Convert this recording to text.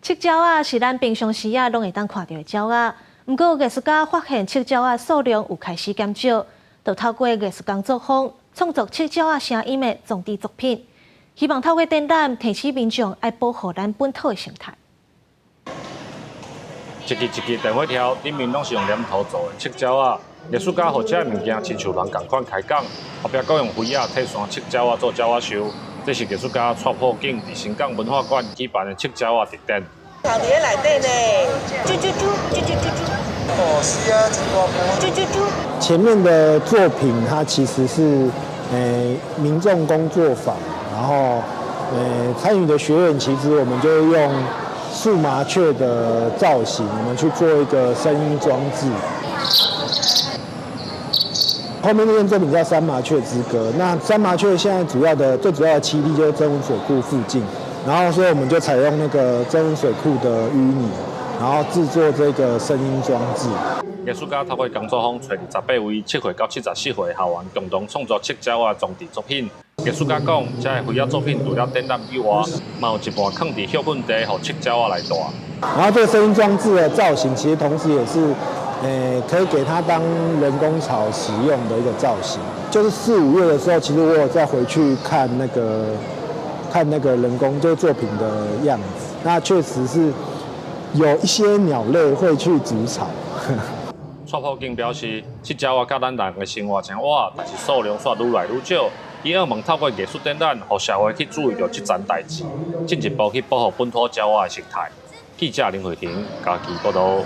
擧鳥仔是咱平常時啊攏會當看著的鳥仔，毋過藝術家發現擧鳥仔數量有開始減少，就透過藝術工作坊創作擧鳥仔聲音的裝置作品，希望透過展覽提醒民眾愛保護咱本土的生態。一支一支電火柱，頂面攏是用黏土做的擧鳥仔。藝術家予這个物件親像人仝款開講，後壁閣用飛仔替山擧鳥仔做鳥仔秀。這是藝術家蔡破景佇新港文化館舉辦的擧鳥仔特展。藏佇咧內底呢，啾啾啾啾啾啾啾。哦，是啊，真大波。啾啾啾。前面的作品，它其實是民眾工作坊，然後參與的學員，其實我們就用樹麻雀的造型，我們去做一個聲音裝置。後面那件作品叫《山麻雀之歌》。那山麻雀現在主要的最主要的棲地就是曾文水庫附近，然後所以我們就採用那個曾文水庫的淤泥，然後製作這個聲音裝置。藝術家透過工作坊，揣28位7歲到74歲的學員，共同創作擧鳥仔裝置作品。藝術家講，這个飛仔作品除了展覽以外，嘛有一半囥佇歇睏地，予擧鳥仔來蹛。然後這個聲音裝置的造型，其實同時也是可以給它當人工巢使用的一個造型。就是四五月的時候，其實我有再回去看那個人工這個作品的樣子，那確實是有一些鳥類會去築巢。蔡破景表示，擧鳥仔佮咱人的生活真倚，但是數量煞愈來愈少。伊向望透過藝術展覽，予社會去注意著這層代誌，進一步去保護本土鳥仔的生態。記者林慧婷，嘉義報導。